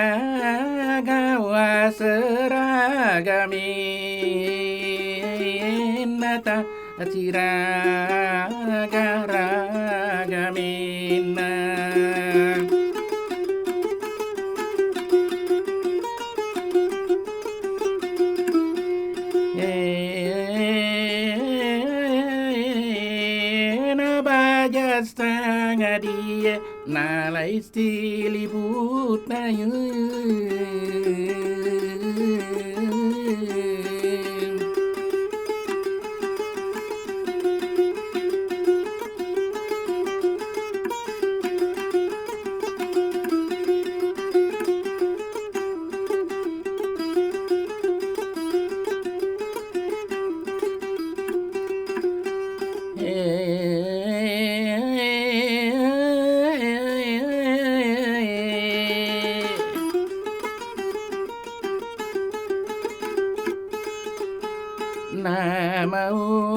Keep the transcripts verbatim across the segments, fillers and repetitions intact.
Tasiraga waseraga minna, tasiraga raga minna. Ena baja sangadie nalai silibuttayu.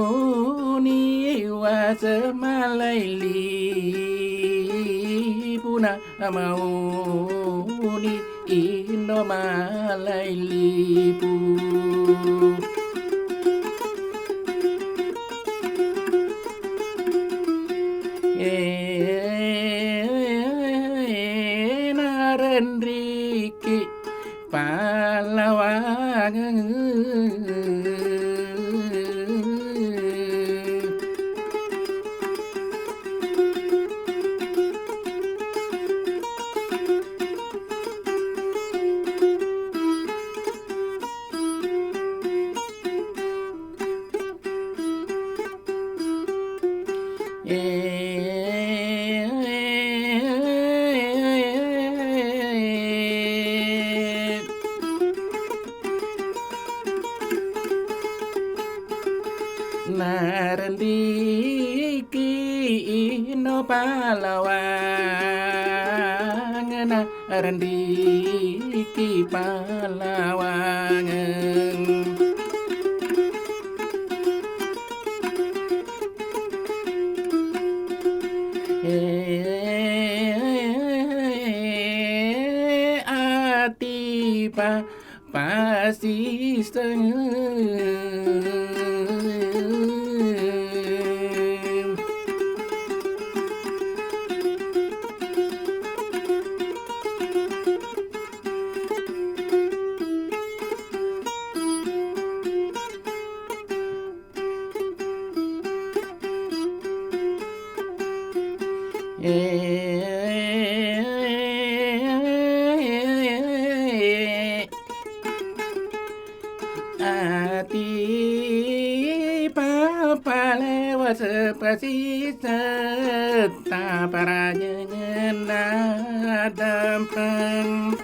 Namauni wasemalai lipu, namauni indo malai lipu. E, narenriki pallawangeng. Narendiki ino palawangeng, narendiki palawangeng. Eh, atipa pasiseng. Ati papalewa sepasisetta parajengenna dampeng.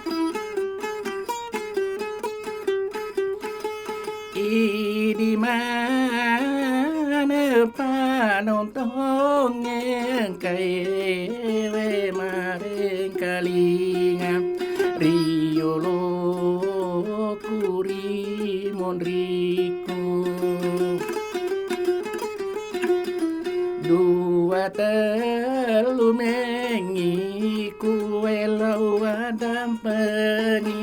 Idi maneng panontongnge engkaewe marengkalinga ri yoloku ri monriku. Dua tellu mengngi kuwelo adampengi.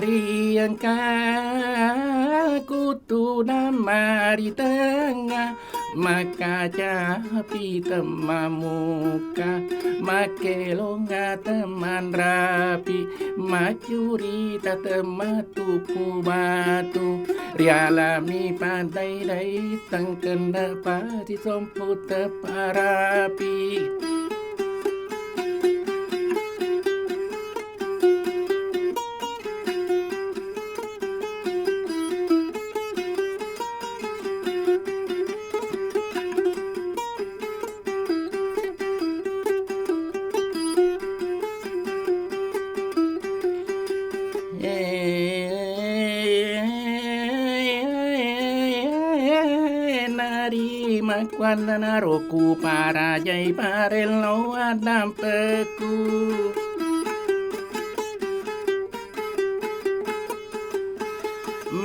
Riengkaku tudang maritengnga, makkacapi temmamuka, makkelongnga temmanrapi, maccurita temmatuppu batu, rialami padai-dai tengkenna pati sompu teparapi. Nari mak- Kuannanaro kuparajai parellau addampekku.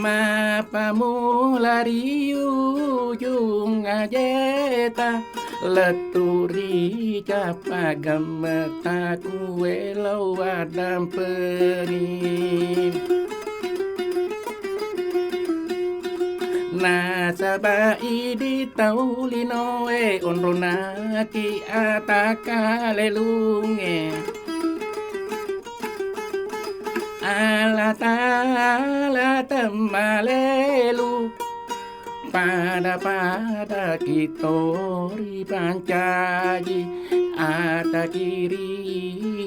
Mappammula ri ujung ajeta, lettu ri cappa gemmetta kuwellau addampengi. Nasaba idi tau linoe onronaki atakkalelungnge. Allataala temmalelu, pada-pada kito ripancaji, ataki ri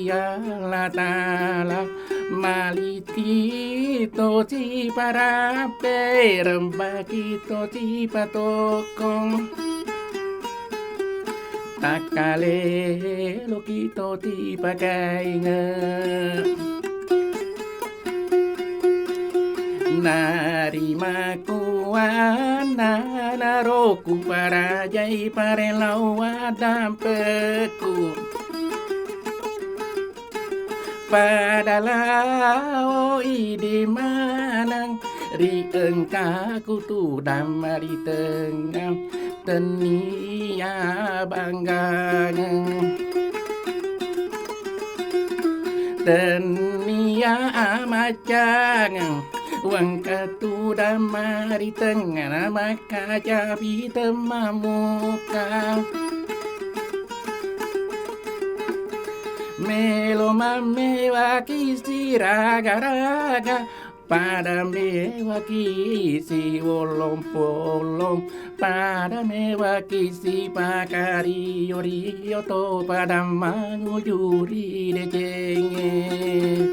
Allataala, maliki to siparappe, rembaki to sipatokkong. Takkaleloki to tipakainge. Narimakkuannanaro kuparajai parellau addampekku. Pada lao idi maneng ri engkaku tudang maritengnga, tennia banggangeng, tennia amaccangeng, wengka tudang maritengnga na makkacapi temmamukka. Melo mammewaki siraga-raga, pada mewaki siwollong-pollong, pada mewaki sipakario-rio to, pada manguju ri decengnge.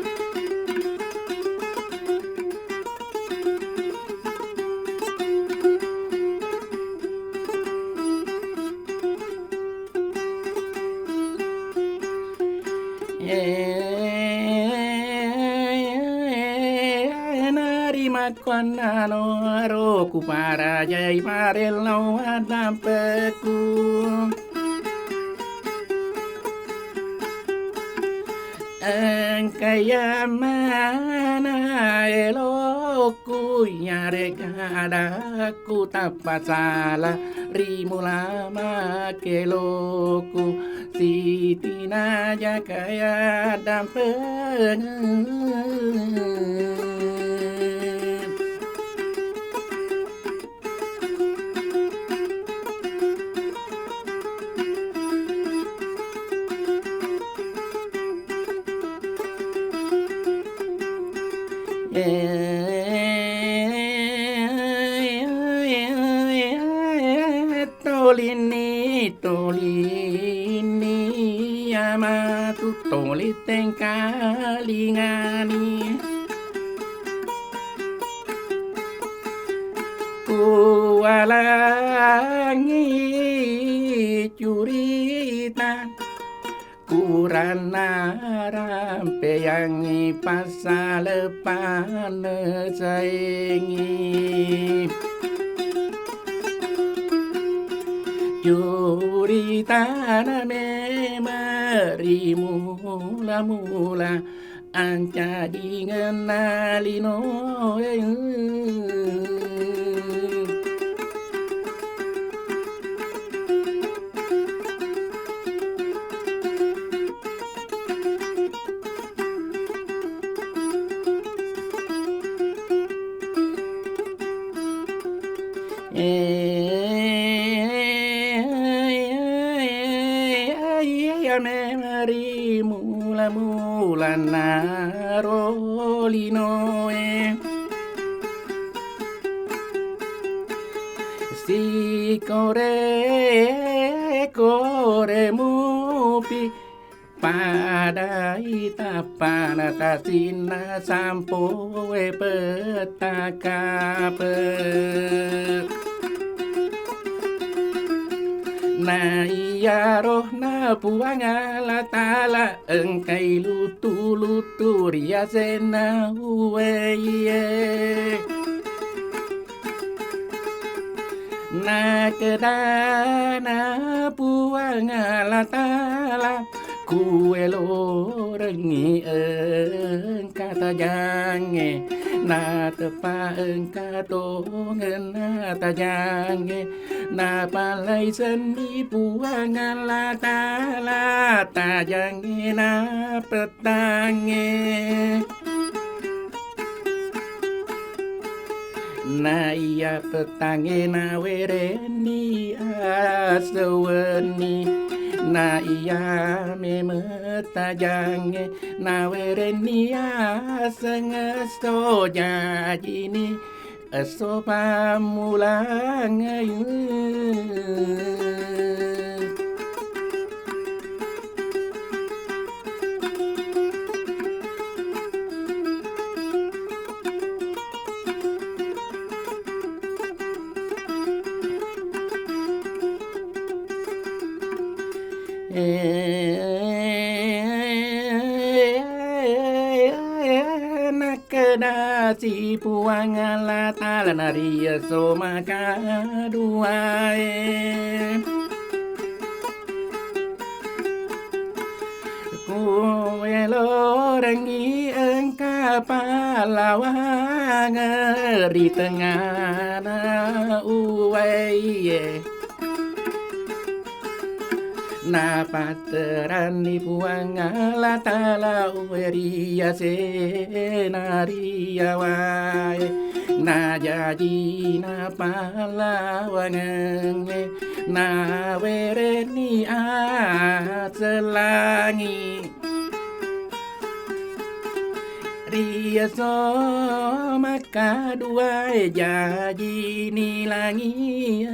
Narimakkuannanaro kuparajai parellau addampekku. Engka iya mana elokku, iyarega adakku tappa sala ri mula makkeloku, sitinaja kaya dampeng. Tolinni, tolinni, amatu toli tengkalingani. Kuwalangi curita, kuranna rampeyangngi passale pannesaengngi. Curitana memang ri mula-mula ancajingenna linoe. Iya memang ri mula-mulanna ro linoe. Sikore-kore mupi padai tappana tasinna sampoe pettakape. Na iyaro na Puang Allah Taala engkai lutu-lutu ri asenna uwaiye. Nakedana Puang Allah Ta'ala, kuelorengngi engka tajangnge, nateppa engka tongenna tajangnge, napallai senni Puang Allah Ta'ala tajangnge napettangnge. Na iya pettangnge nawerenni asewenni, na iya memeng tajangnge nawerenni aseng esso jajini esso pammulang. Nakkedasi Puang Allah Ta'ala nariya somaka duae. Kuelorengngi engka pallawang ri tengngana uwaie. Napatteranni Puang Allah Ta'ala uwe ri asena ri yawae. Najaji napallawangengnge nawerenni asellangi. Ri esso makkaduae jajini langi.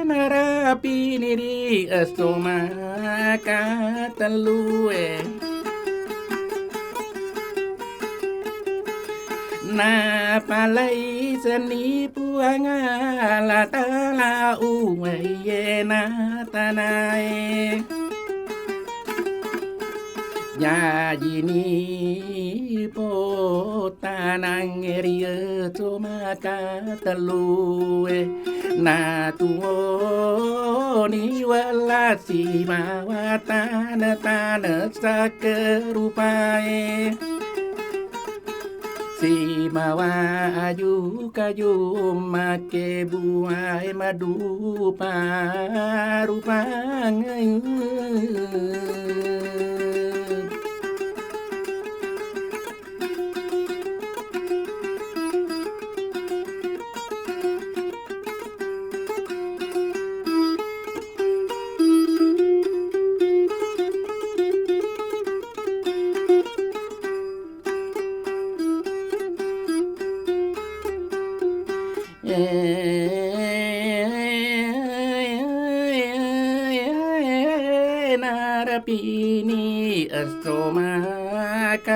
Narapini ri esso makatellue. Napalai seni Puang Allah Ta'ala uwaiye na tanae. Jajini potanangnge ri esso makatellue, natuwoni wella sibawa tane-tane sakkerupae. Sibawa aju-kaju makkebuae madupa-rupang. Narapini esso makeppae.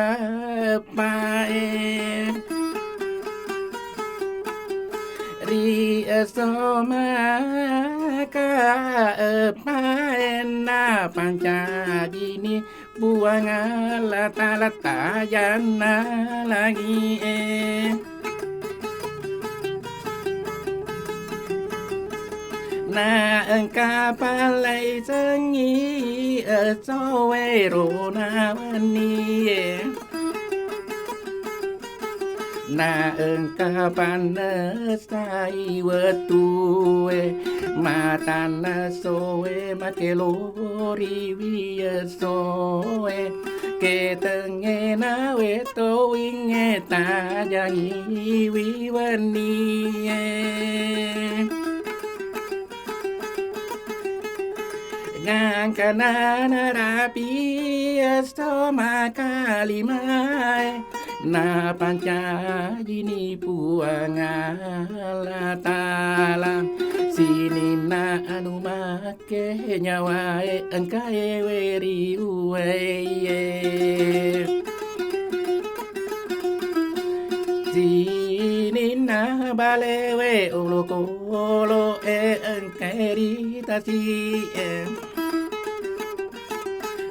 Ri esso makeppae napancajini Puang Allah Ta'ala tajanna langi'e. Na engka pallaisengngi essoe rona wennie. Na engka pannessai wettue, matanna essoe makkelo ri wiesoe. Ketengnge nawe towingnge tajangiwi wennie. Gangkanna narapi esso makalimae, napancajini Puang Allah Ta'ala. Sininna anu makke nyawae engkae weri uwaie. Sininna balewe olokolo'e engkae ri tasi'e.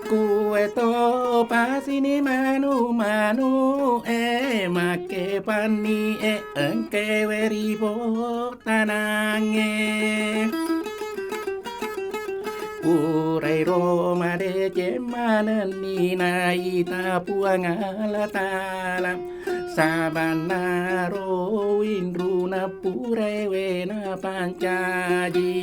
Kuwe to pasini manu-manu'e, makke panni'e engkae we ri botanangnge. Purairo madeceng manenni naita Puang Allah Ta'ala. Sabannaro winruna puraewe napancaji.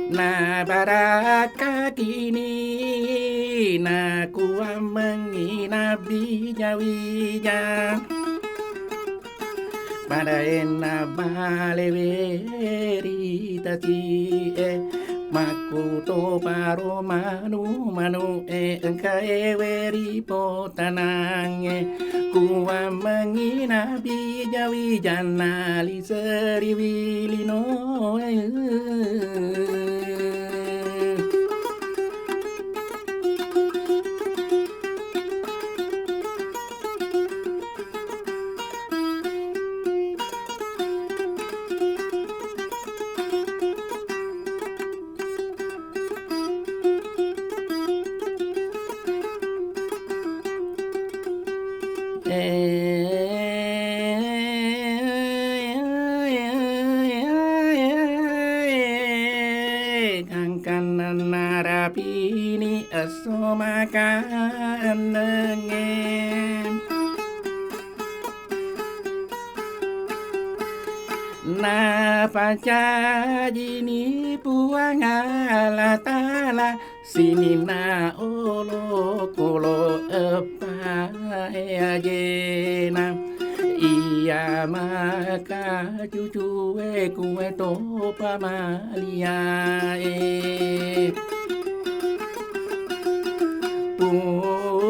Nabarakkakini nakuammengngi nabija-wija. Padaenna balewe ri tasi'e, makkuto paro manu-manu'e engkae we ri botanangnge. Kuammengngi nabija-wijanna liseriwi linoe. Gangkanna narapini esso makaennengnge. Napancajini Puang Allah Ta'ala sininna olokolo eppae ajena. Iya maka cucue kuwe to pamaliae.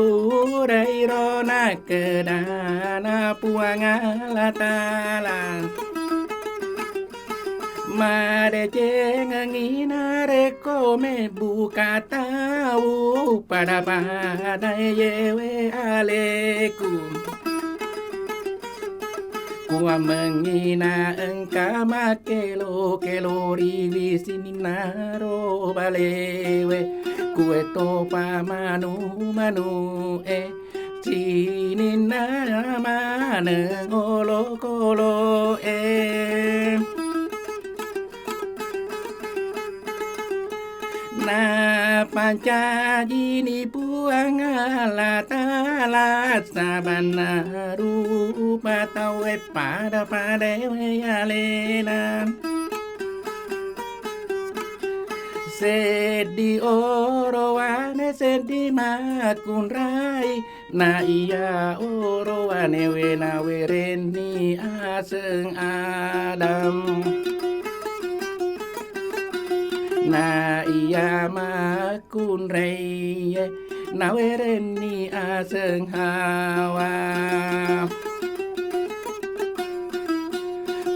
Purairo nakkedana Puang Allah Ta'ala, madecengengngi narekko mebbuka tau pada-pada yewe aleku. Kuammengngi na engka makkelo-kelo ri wisininna ro balewe, kuwe topa manu-manu'e, sininna maneng olokolo'e. Napancajini Puang Allah Ta'ala sabanna rupa tauwe pada-padae alena. Seddi orowane, seddi makkunrai, na iya orowanewe nawerenni aseng Adam. Na iya makkunraiye nawerenni aseng Hawa.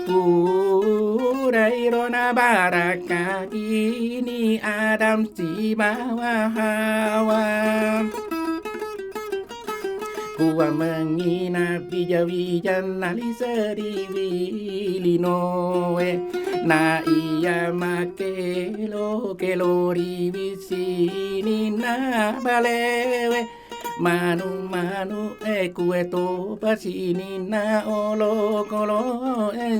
Purairo nabarakkakini Adam sibawa Hawa. Kuammengngi nawija-wijanna liseriwi linoe, na iya makkelo-kelo ri wisininna balewe. Manu-manu'e, kuwe topa sininna olokolo'e.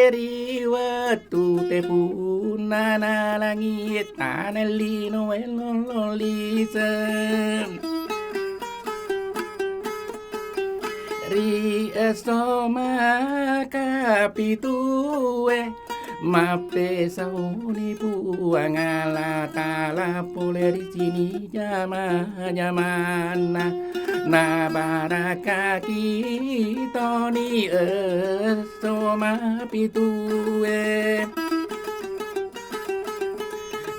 Ri wettu tepunna nalangi tana lino elong lise. Ri esso makapitue, mappesauni Puang Allah Ta'ala pole ri sini jama-jamanna. Nabarakaki toni esso mapitue.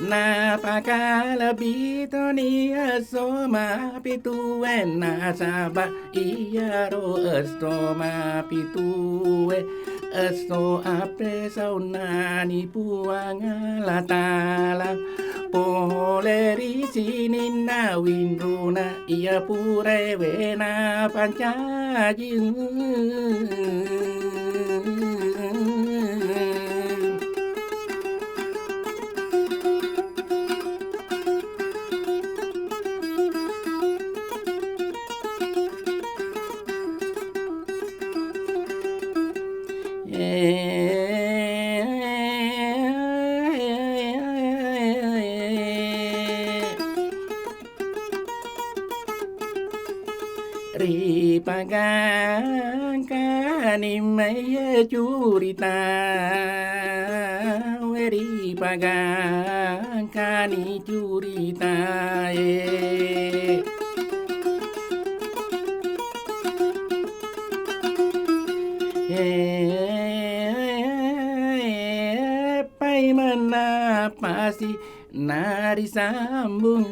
Napakalebbi toni esso mapitue, nasaba iyaro esso mapitue, esso appesaunani Puang Allah Ta'ala. Pole ri sininna winruna iya purae wena pancajing. Ripagangkani maiye curita, we ripagangkani curitae. Eh, pai manapasi narisambung.